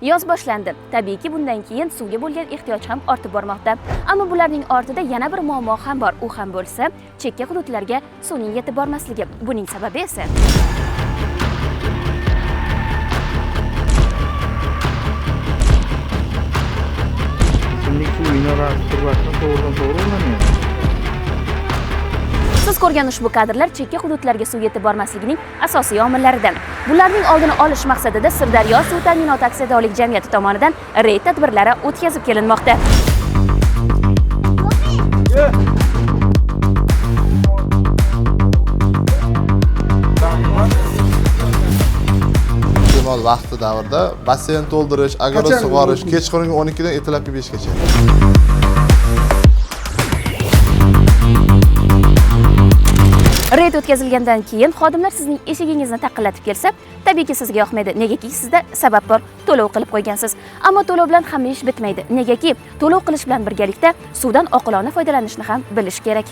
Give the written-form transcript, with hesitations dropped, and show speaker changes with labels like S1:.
S1: Yoz boshlandi. Tabiiyki, bundan keyin suvga bo'lgan ehtiyoj ham ortib bormoqda. Ammo bularning ortida yana bir muammo ham bor. U ham bo'lsa, chekka hududlarga suvning yetib bormasligi. Buning sababi esa
S2: Ichimlik suv minerasi turbasini to'g'ridan to'g'ri ulanadi.
S1: Siz ko'rgan ushbu kadrlar chekka hududlarga suv yetib bormasligining asosiy omillaridan. Bularning oldini olish maqsadida Sirdaryo suv ta'minoti aksiyadorlik jamiyati tomonidan reyd tadbirlari o'tkazib kelinmoqda.
S3: Iste'mol vaqti davrida basseyn to'ldirish, огород
S4: Qachon
S3: sug'orish
S4: mumkin?
S3: Kechqurungi 12 dan ertalabki 5 gacha.
S1: Reyd o'tkazilgandan keyin xodimlar sizning eshigingizni taqillatib kelsa, tabiiyki sizga yoqmaydi. Negaki sizda sabab bor, to'lov qilib qo'ygansiz. Ammo to'lov bilan hamma ish bitmaydi. Negaki to'lov qilish bilan birgalikda suvdan oqilona foydalanishni ham bilish kerak.